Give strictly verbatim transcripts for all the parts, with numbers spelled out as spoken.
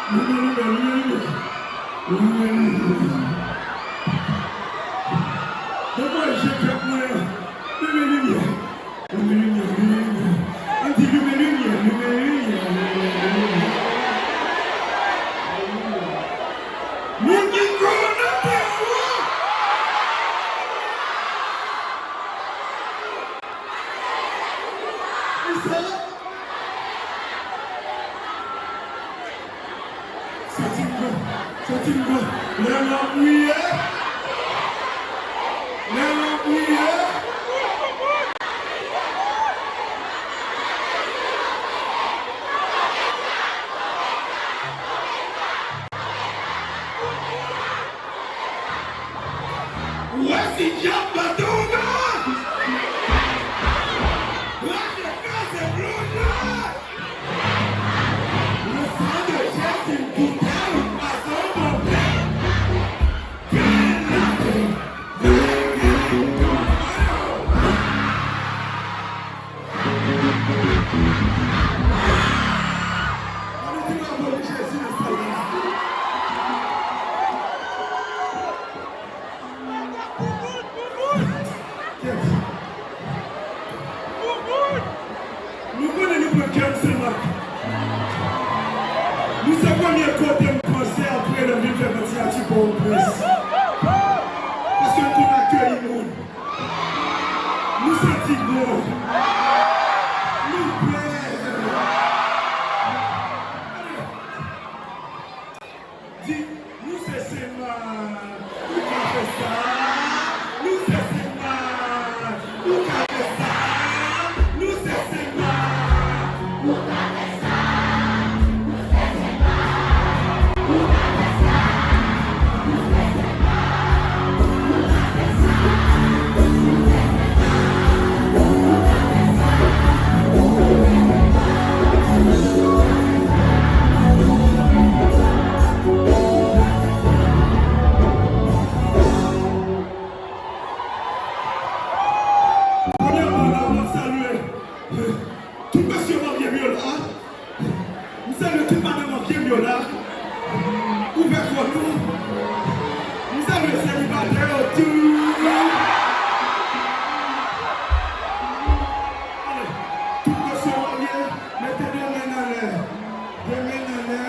Limen, limen, limen, limen. Limen, limen. Bon, mwen, je tèt mwen. Limen, limen. Limen, limen, limen, limen. Ann di limen, limen, limen, limen, limen, limen. Moun ki kwè nan tè a. Santi m bon, santi m bon. Lè l ap priye, lè l ap priye. Ou wè si dyab pa tonbe! Rache kraze blòk la! Le sang de Jésus, bouteille ou poison, mon père. Bien lavé. Ann di bravo pou Jezi nan sal la. Kèt. Nou konnen nou pran kè m Senmak. Nou se premye kote m panse apre lè m vin fè pati a ti Pòtoprens. Paske n konn akeyi moun. Nou santi bon. Nou bèl. Di, nou se Senmak. Nou ka fè sa. Nou se Senmak. Nou ka fè sa. Nou se Senmak. Nou ka fè sa. Premyèman, la, mwen salye tout mesye marye m yo la. M salye tout madanm marye m yo la. Ouvè kò nou. M salye selibatè yo tou. Ale, tout mesye marye, mete de men anlè. De men anlè.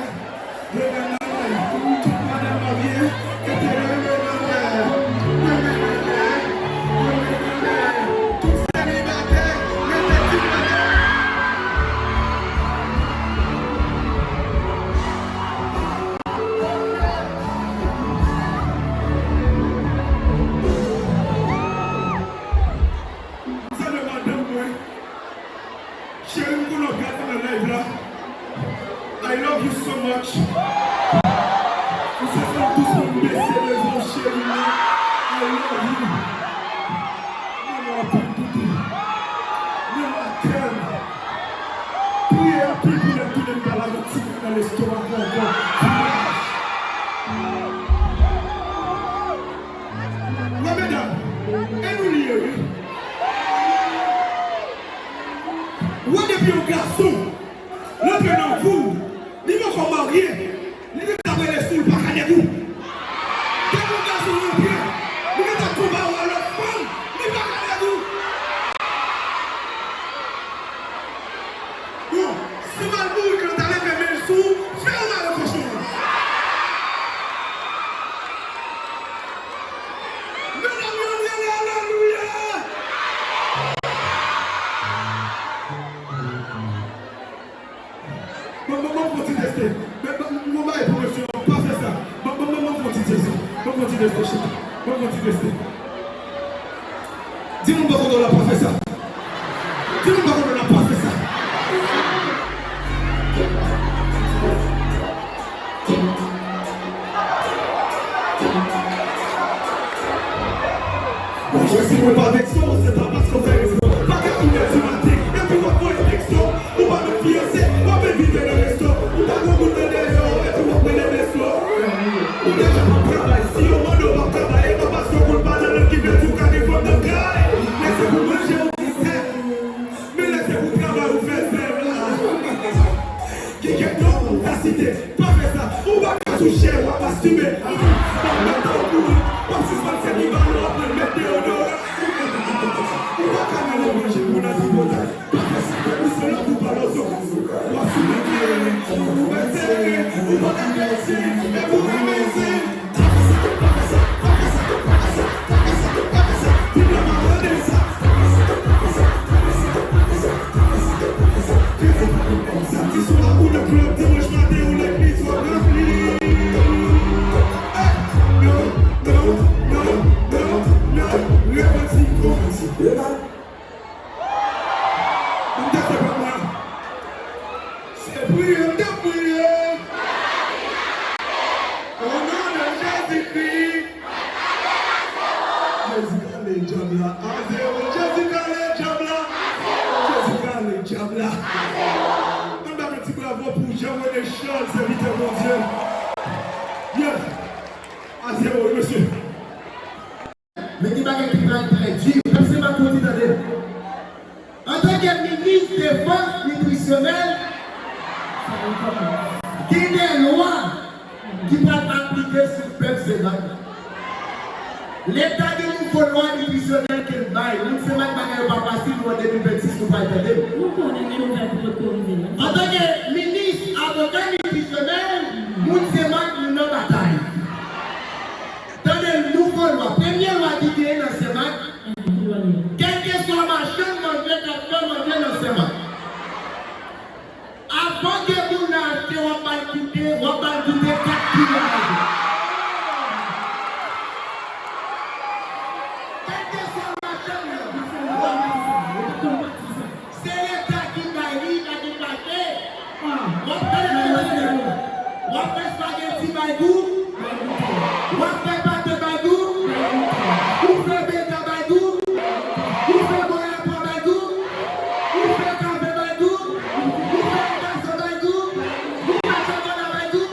Tout madanm marye, mete de men anlè. De men anlè, de men anlè. Tout selibatè, mete ti men anlè. Kontinye reste chita. Mwen kontinye reste. Di moun bò kote w la pa fè sa. Di moun bò kote w la pa fè sa. Mwen chwazi mwen pa vekse w, se pa paske w fè rezon. Pa ka une heure du matin, epi w ap voye teksto. Ou pa menm fiyanse, w ap envite nan resto. Ou pa granmoun nan dèyè w, epi w ap mennen besto. Ou deja p ap travay, si yo mande w p ap travay, e pa paske w konn pa nan lang ki fè di w ka gen fanm nan kay. Lè se pou manje ou gen sèl, men lè se pou travay ou fè sèl. Gen kèk nonm ou ka site, pa fè sa, ou pa ka touche, w ap mastibe. W ap mete w mouri, w ap sispann sèvi balon, w ap mete deodoran. Ou pa ka mele manje pou nan tripotay. Pa fè sa, fè misyon la pou palozo. W ap sou mete, ou mete, ou pa ka fè zen, e pou renmen zen. Se priye m te priye. O non de Jezikri. Jezi kale dyab la a zewo. Jezi kale dyab la. Jezi kale dyab la. Ann ba yon ti bravo pou Jean René Charles, sèvitè Bondye. Yes. A zewo, wi, mesye. Men gen bagay ki pral trè di. Pèp Senmak, fò w di tande m. Antanke minis defans nitrisyonèl, gen de lwa ki pral aplike sou pèp Senmak. Leta gen nouvo lwa nitrisyonèl ke l bay. Moun Senmak, bagay yo pa fasil, nou an de mil vennsis, nou pral tande m. Nou konnen gen nouvèl ki potko rive, non? Antanke minis avoka nitrisyonèl, moun Senmak, nou nan batay. Tande nouvo lwa. Premye lwa ki genyen nan Senmak, kèlkeswa machann manje k ap fè manje nan Senmak, avan ke moun nan achte, w ap ba l goute, w ap ba l goute kat kilo manje. Kèlkeswa machann nan, w ap Se Leta ki bay li, pa gen pake. W ap fè, w ap fè espageti bay gou. W ap fè pate bay gou. Ou fè beta bay gou. Ou fè bòyapò bay gou. Ou fè kafe bay gou. Ou fè gason bay gou. Ou fè chokòla bay gou.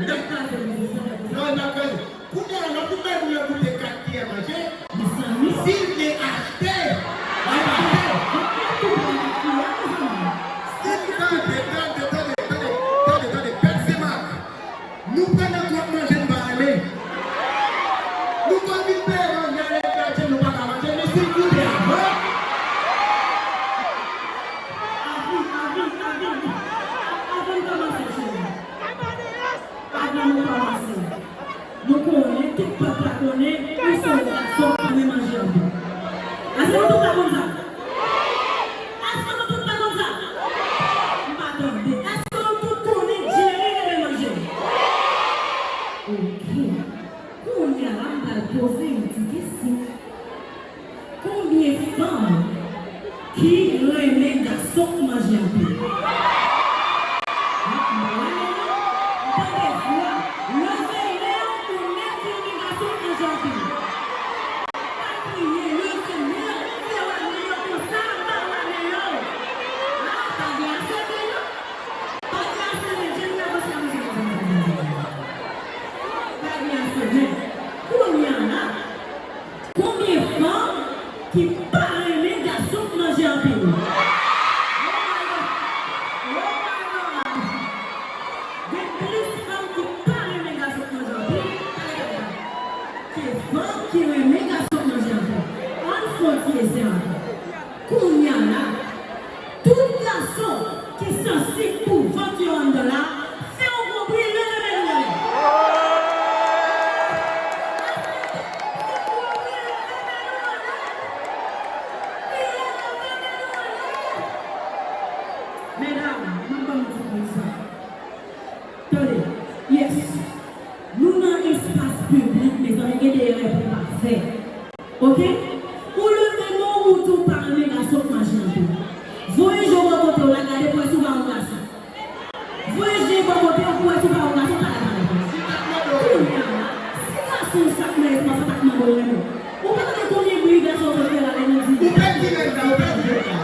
Lè kraze, mesye, sa fè pou sa. Sa fè kraze. Kounye a, lè w fin bay moun yo goute kat kiyè manje, mezanmi, si l vle achte, l ap achte. Tande, tande, tande, tande, tande, tande, tande, pèp Senmak. Nou pran nan twòp manje n pa renmen. Nou konn vin peye manje a, lè l fè djèm nou pa ka manje, men si l goute avan. Avan, avan, avan, avan n kòmanse, cheri. Avan nou kòmanse, nou konnen, tout pèp la konnen, ou se yon gason k renmen manje anpil. Èske nou tout la konn sa? Èske nou tout la konn sa? M pa tande. Èske nou tout konnen Jerry renmen manje? Oke. Kounye a la, m pral poze yon ti kesyon. Konbyen fanm ki renmen gason k manje anpil? Tande vwa, leve men w pou nèg ki renmen gason k manje anpil. Pa kriye, leve men w, fè w ane yo konsa, ba w ane yo. A, pa gen ase men yo. Pa gen ase men, Jerry avanse, avanse, avanse, avanse, avanse. Pa gen ase men. Kounye a la, Konbyen fanm ki pa renmen gason k manje anpil? Oh my God! Oh my God! Gen plis fanm ki pa renmen gason k manje anpil ke fanm ki renmen gason k manje anpil. Ann fè yon ti esè ankò. Kounye a la, tout gason ki sansib pou vant yo anndan la, fè yon gwo bri, leve men nou anlè. Fè yon gwo bri, leve men nou anlè. Leve men nou anlè. Medam, m ap ban nou ti konsa. Tande, yes. Nou nan espas fè. Oke? Ou leve men w, ou di w pa renmen gason k manje anpil. Voye je w bò kote w la, gade pou w wè si w pa yon gason. Voye je w bò kote w pou w wè si w pa yon gason, pa la, pa la. Kounye a la, si gason w sa k nan espas la pa t mande w renmen w, ou pa konnen konbyen bri gason w sot fè la lè nou di. Ou pèdi menm jan, ou pèdi menm jan.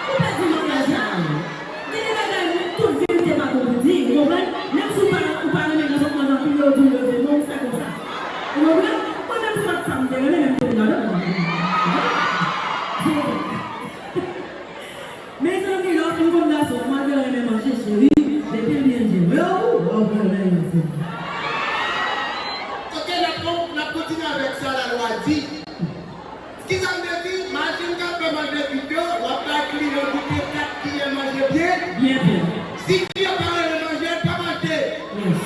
Ou pèdi menm jan. Gen de bagay, tout verite pa bon pou di, ou konprann? Menm si w pa, ou pa renmen gason k manje anpil, yo di w leve men w fè konsa. Ou konprann? Mwen menm se pa t sa m te renmen, men m te vin ladan. Mezanmi, lè w fin konn gason, malgre l renmen manje, cheri, depi l byen jere w, w ap renmen l anpil. Ok, n ap kon-, n ap kontinye avèk sa lalwa di. Kisa m te di? Machin k ap fè manje kwit yo, w ap bay kliyan goute kat kiyè manje byen. Byen, byen. Si kliyan pa renmen manje, l p ap achte. Yes.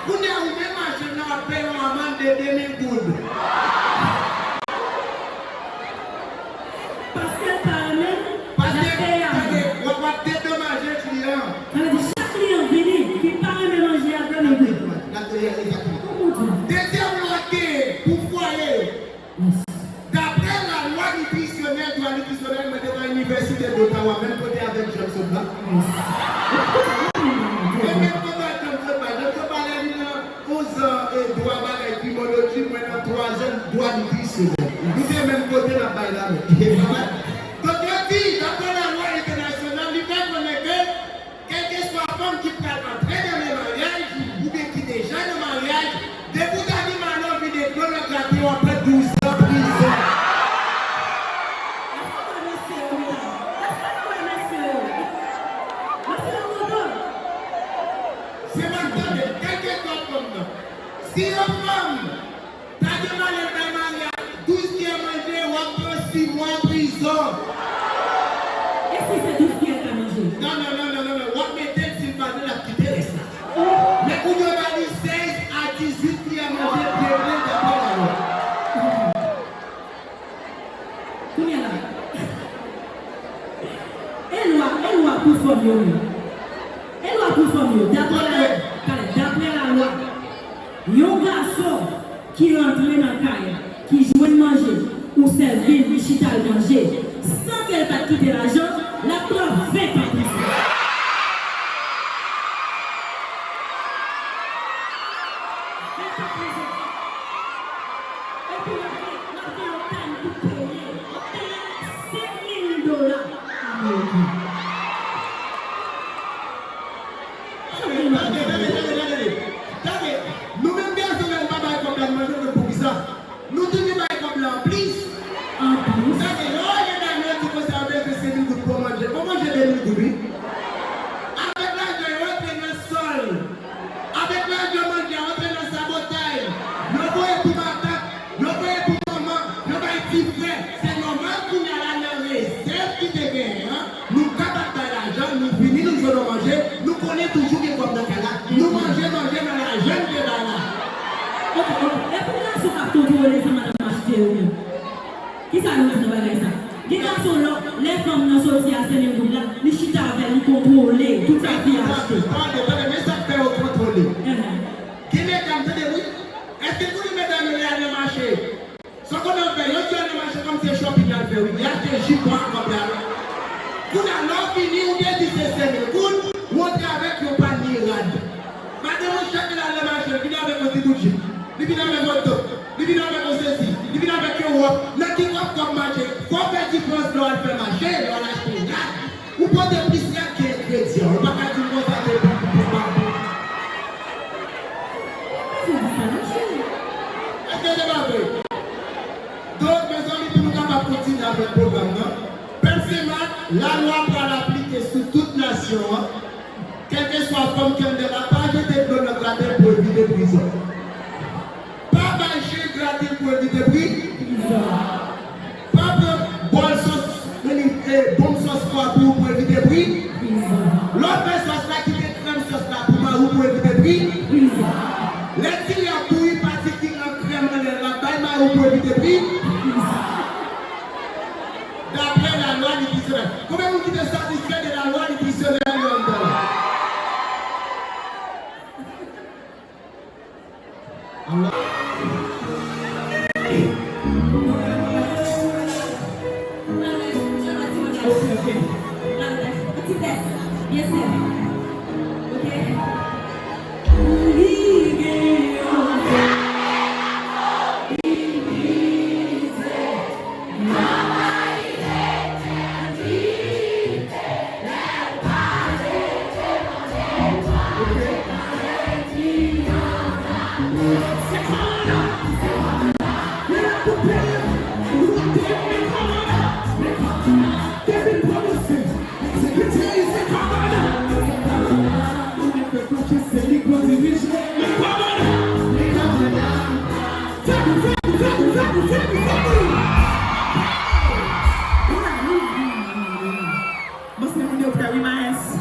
Kounye a, ou menm machin nan, w ap peye yon amann de de mil goud. Paske l pa renmen, l ap peye amann. Paske, tande, w ap, w ap dedomaje kliyan. Sa vle di, chak kliyan vini, ki pa renmen manje a, de mil goud. L ap peye, egzakteman. Ou konprann? Dezyèm lwa ke pou fwaye yo. Daprè lalwa nitrisyonèl, dwa nitrisyonèl, mwen te nan Inivèsite d'Ottawa, menm kote avèk Jean Sotba. E menm kote avèk Jean Sotba, Jean Sotba lè li nan onz an, e dwa bagay krimoloji, mwen nan twa zan dwa nitrisyonèl. Nou te menm kote n ap bay lamen. E pa mal. Donk, yo di, daprè lalwa entènasyonal, li fè konnen ke kèlkeswa fanm ki pral antre nan men maryaj, oubyen ki deja nan maryaj, depi w ta gen malè w vide dlo nan kraten, w ap pran douz an prizon. Èske nou remèsye yo menm? Èske nou remèsye yo? Mesye yo kontan? Se pa tande, kèlkeswa fanm nan. Si yon fanm ta gen malè l bay maryaj, douz kiyè manje, w ap pran sis mwa prizon. E si se douz kiyè l ka manje? Non, non, non, non, non, non. W ap mete l, si l pa vle, l ap kite rès la. Men ou dwe ba li sèz a dizuit kiyè manje byen plen daprè lalwa. Kounye a la. E lwa, e lwa pou fanm yo menm. E lwa pou fanm yo. Daprè la, daprè lalwa, yon gason ki rantre nan kay la, ki jwenn manje, ou sèvi l, li chita l manje, san ke l pa t kite lajan, l ap pran ven tan prizon. Ven tan prizon. Epi l ap gen, l ap gen yon pèn pou peye. L ap peye senk mil dola ameriken. Tande, tande, tande, tande, tande. Tande, nou menm gason, lè nou pa bay kòb la, nou manje, nou menm poukisa? Nou toujou bay kòb la anplis. Anplis. Gade, lè w wè medam yo di konsa yo bezwen senk mil goud pou manje, bon manje de mil goud, wi. Avèk lajan yo antre nan sòl. Avèk lajan manje a antre nan sabotay. Yo voye pou matant, yo voye pou manman, yo bay ti frè. Se nòmal kounye a la nan rezèv ki te genyen an. Nou kapab bay lajan, nou vini, nou jwenn yon manje, nou konnen toujou gen kòb nan kay la, nou manje, manje nan lajan n te bay la. Ok, ok. E pou gason k ap kontwole sa madanm achte yo menm? Kisa nou di nan bagay sa? Gen gason lò, lè fanm nan soti a senk mil goud la, li chita avè l, li kontwole tout sa fi a achte. Tande, tande, men sa k fè yo kontwole. Gen medam, tande wi, èske konnen medam yo lè y al nan mache? Sa w konnen yo fè, yo di yo al nan mache kòm se shopping y al fè wi. Y achte jipon ak kòb la. Kounye a, lè w vini, ou te di se senk mil goud, ou antre avèk yon panye rad. Madanm ou chak lè l al nan mache, li vin avèk yon ti bout jip. Li vin avèk yon top. Li vin avèk yon sesi. Li vin avèk yon wòb. Nan ki kòb kòb mache? Fò w fè diferans lè w al fè mache, lè w al achte rad. Ou pote plis rad ke engredyan. Ou pa ka di m konsa depi pou pa bon. Èske se pa vre? Donk, mezanmi, pou nou kapab kontinye avèk pwogram nan, pèp Senmak, lalwa pral aplike sou tout nasyon an. Kèlkeswa fanm ki anndan la, pa jete dlo nan kraten pou evite prizon. Pa bay chen grate l pou evite pri. Pa pran bòl sòs, e, bonm sòs fwa pou ou pou evite pri. Lè w fè sòs la, kite krèm sòs la pou mari w pou evite pri. Lè ti lè ap bouyi, pa di ki nan krèm anlè l la, bay mari w pou evite pri. Daprè lalwa nitrisyonèl. Konbyen moun ki te satisfè de lalwa nitrisyonèl yo anndan la? Lalwa. Yon ti tès. Byen sèvi. Ok? Bon, se moun yo prè wi, Maes.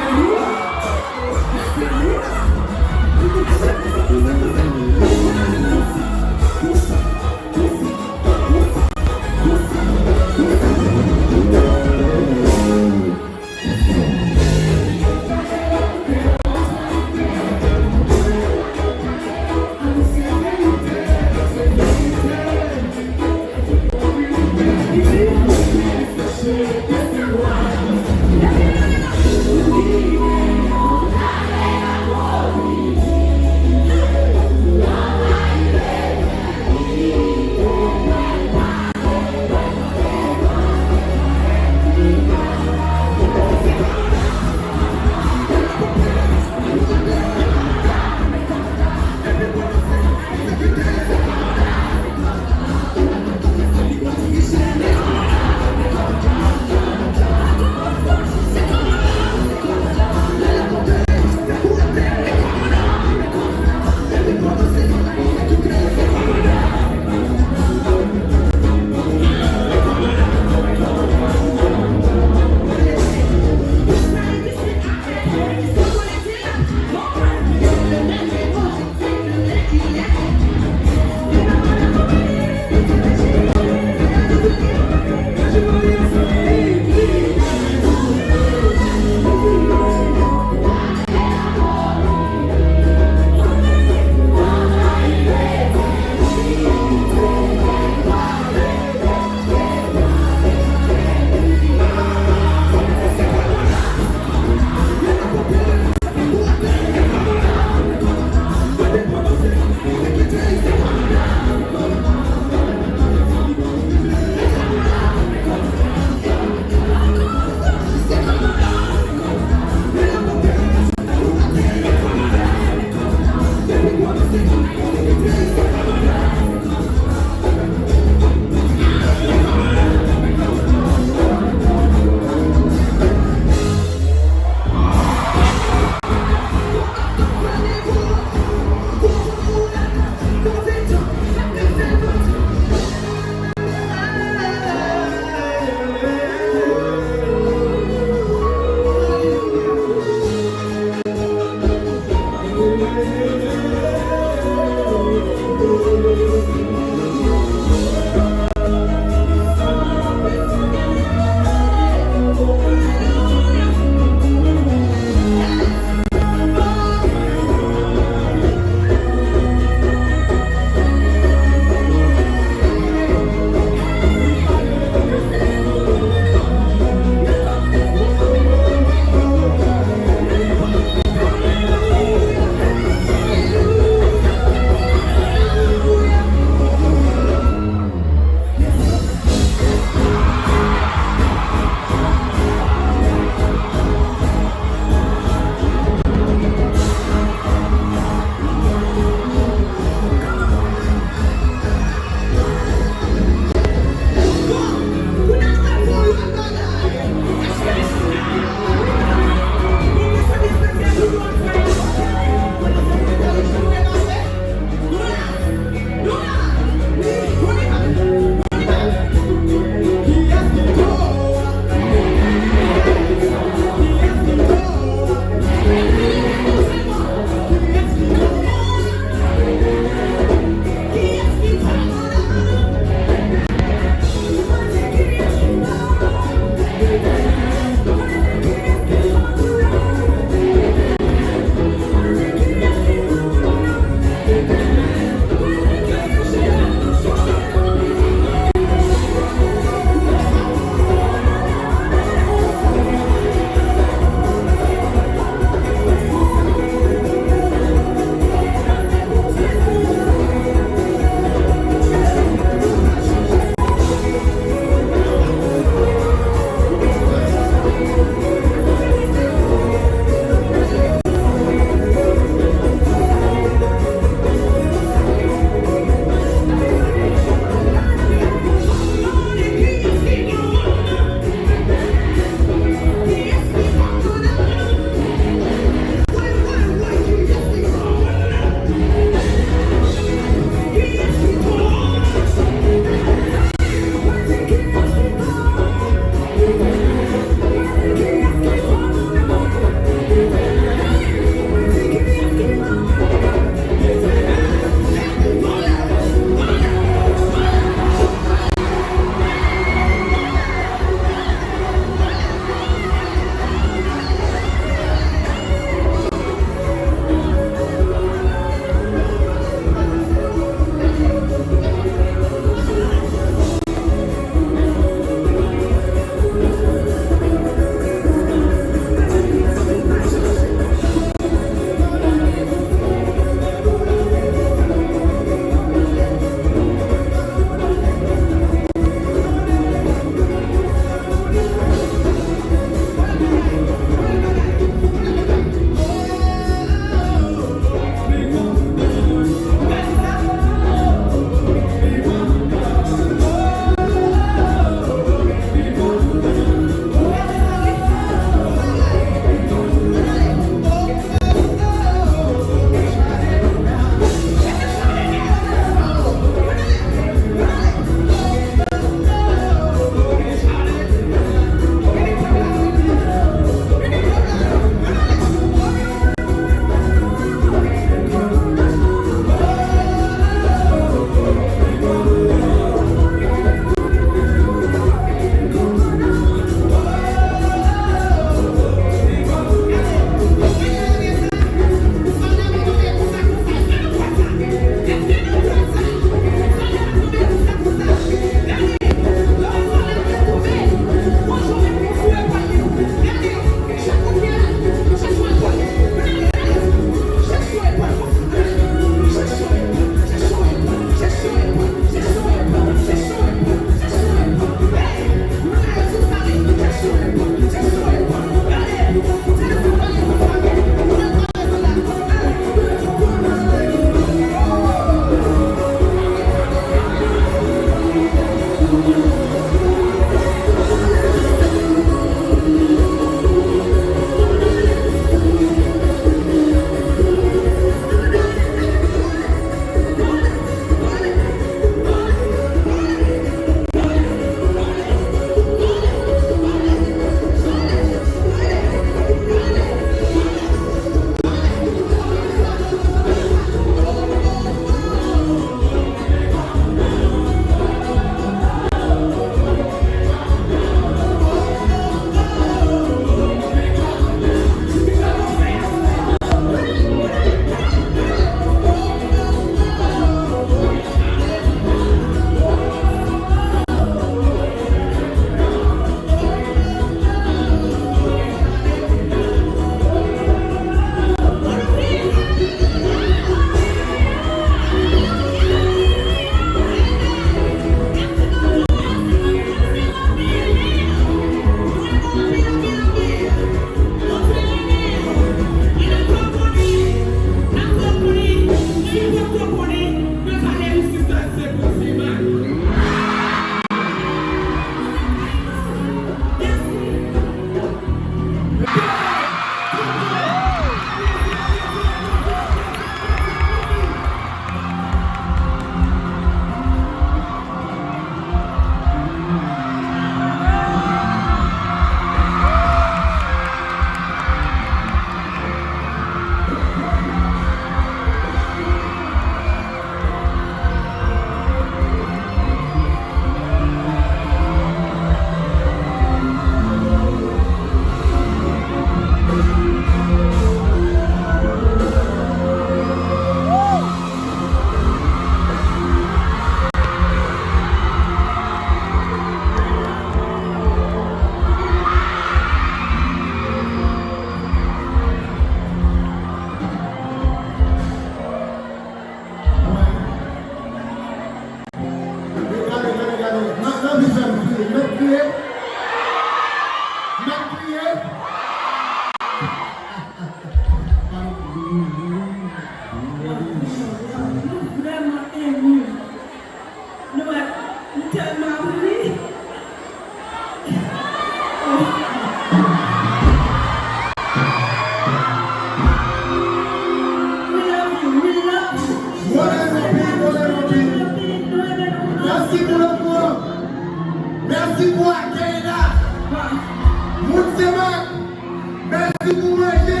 Mèsi pou manje.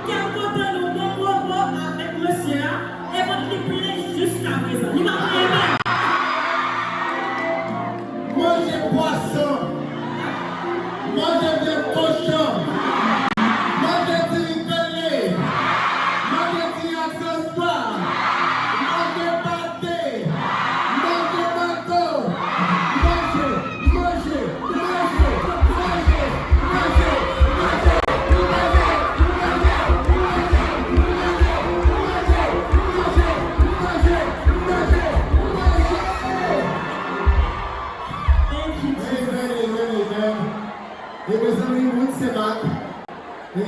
Kè m kontan nou bon pwopo avèk mesye a, e vant li plen jiskaprezan. Li pa plen menm. Manje pwason. Manje vyann kochon. Manje diri pele. Manje diri ak sòs pwa. Manje pate. Manje mango. Manje, manje, manje. Amen, amen, amen. E mezanmi, moun Senmak, e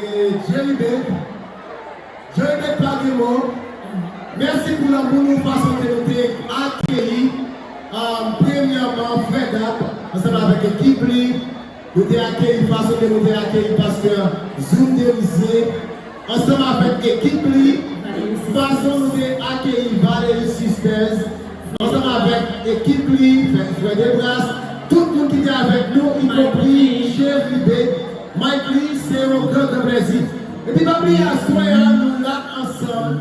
Jerry Bed, Jerry Bed pa gen mo. Mèsi pou lanmou nou, fason ke nou te akeyi, um, premyèman, Frè Dap, ansanm avèk ekip li. Nou te akeyi, fason ke nou te akeyi pastè Zoum Derizye, ansanm avèk ekip li, fason nou te akeyi Valery Sisters, ansanm avèk ekip li, frè, frè Debras, tout moun ki te avèk nou, ikonpri Jerry Bed, Mike Lee, se yon gran, gran plèzi. Epi pa bliye, aswè a, nou la ansanm,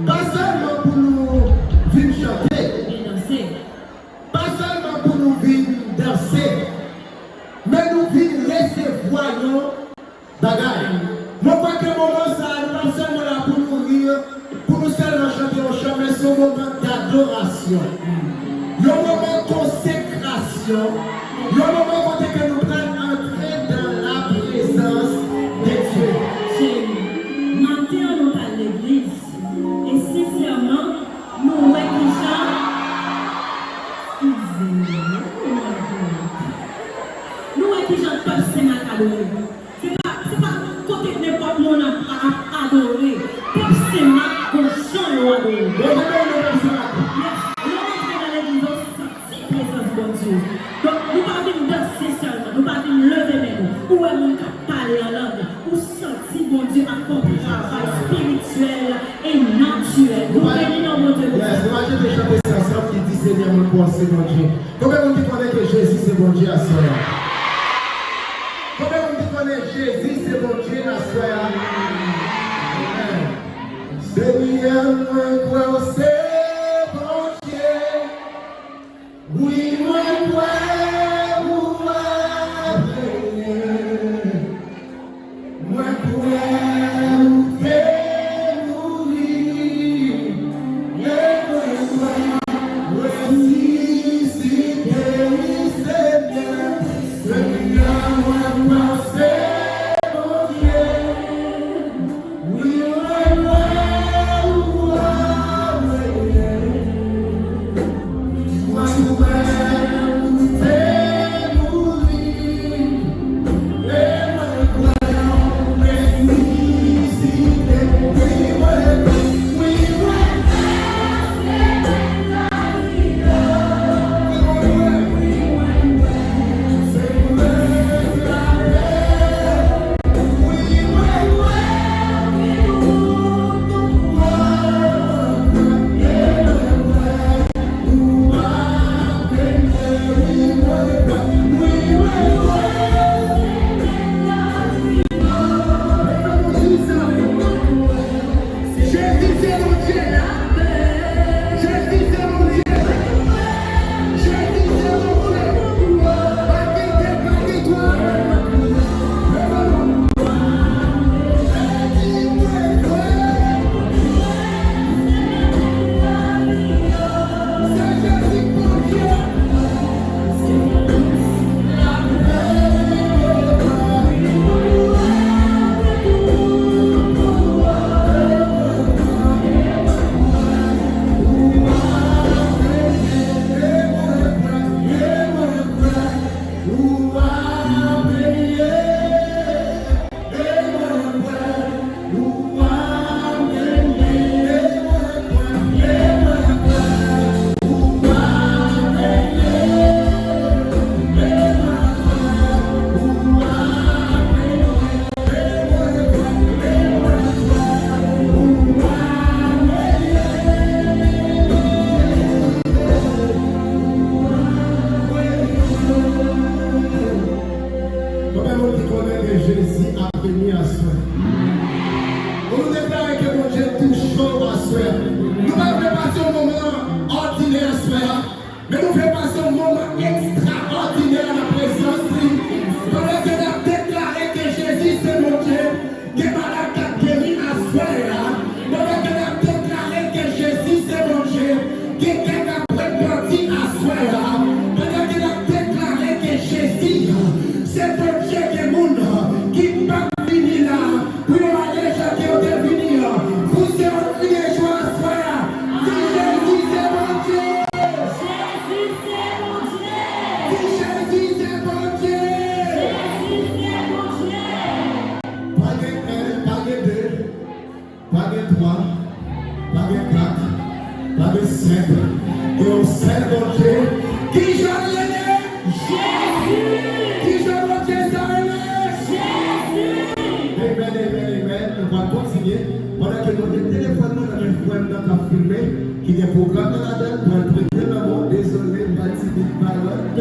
pa sèlman pou nou vin chante, pa sèlman pou nou vin danse, men nou vin resevwa yon bagay. Mwen kwè ke moman sa a, nou p ap sèlman la pou nou ri, pou nou sèlman chante yon chan, men se yon moman dadorasyon. Yon moman konsekrasyon. Yon moman kote ke nou pral antre dans la présence de Dieu. Cheri, maten an nou t al legliz, e sensèman, nou wè kijan, eskize m, wi, nou wè kijan pèp Senmak adore. Se pa, se pa kote nenpòt moun ap, ap adore. Pèp Senmak gon jan yo adore. Bondye beni nou, pèp Senmak. Yes. Lè w antre nan legliz, w santi prezans Bondye. Donk, nou pa vin danse sèlman, nou pa vin leve men nou. Ou wè moun k ap pale an lang, ou santi Bondye ap fè yon travay espirityèl e natirèl. Nou beni non Bondye pou sa. Yes, nou va chante chante sa ansanm ki di, Senyè, mwen kwè w se Bondye. Konbyen moun ki konnen ke Jezi se Bondye aswè a? Konbyen moun ki konnen Jezi se Bondye aswè a? Amen. Senyè, mwen kwè w se Bondye. Wi, mwen kwè ou ap renye. Mwen kwè ou te mouri, e mwen kwè ou resisite, wi, Senyè. Senyè, mwen kwè w se Bondye. Wi, mwen kwè ou ap Jezi ap vini aswè. Bon, nou deklare ke Bondye touche w aswè. Nou pa vle pase yon moman òdinè aswè a, men nou vle pase yon moman ekstraòdinè nan prezans li. Pandan ke n ap deklare ke Jezi se Bondye, gen malad k ap geri aswè a. Pandan ke n ap deklare ke Jezi se Bondye, gen kè k ap repenti aswè a. Pandan ke n ap deklare ke Jezi se Bondye, gen moun ki p ap vini la pou yo ale jan ke yo te vini an. Pouse yon kri de jwa aswè a. Di, Jezi se Bondye! Jezi se Bondye! Di, Jezi se Bondye! Jezi se Bondye! Pa gen en, pa gen de, pa gen twa, pa gen kat, pa gen senk. Gen yon sèl Bondye. Kijan l rele? Jezi! Kijan Bondye sa rele? Jezi! Amen, amen, amen. Nou pral kontinye. Pandan ke nou gen telefòn nou, nou gen frè m nan k ap filme, ki gen pwogram nan ladan l, pral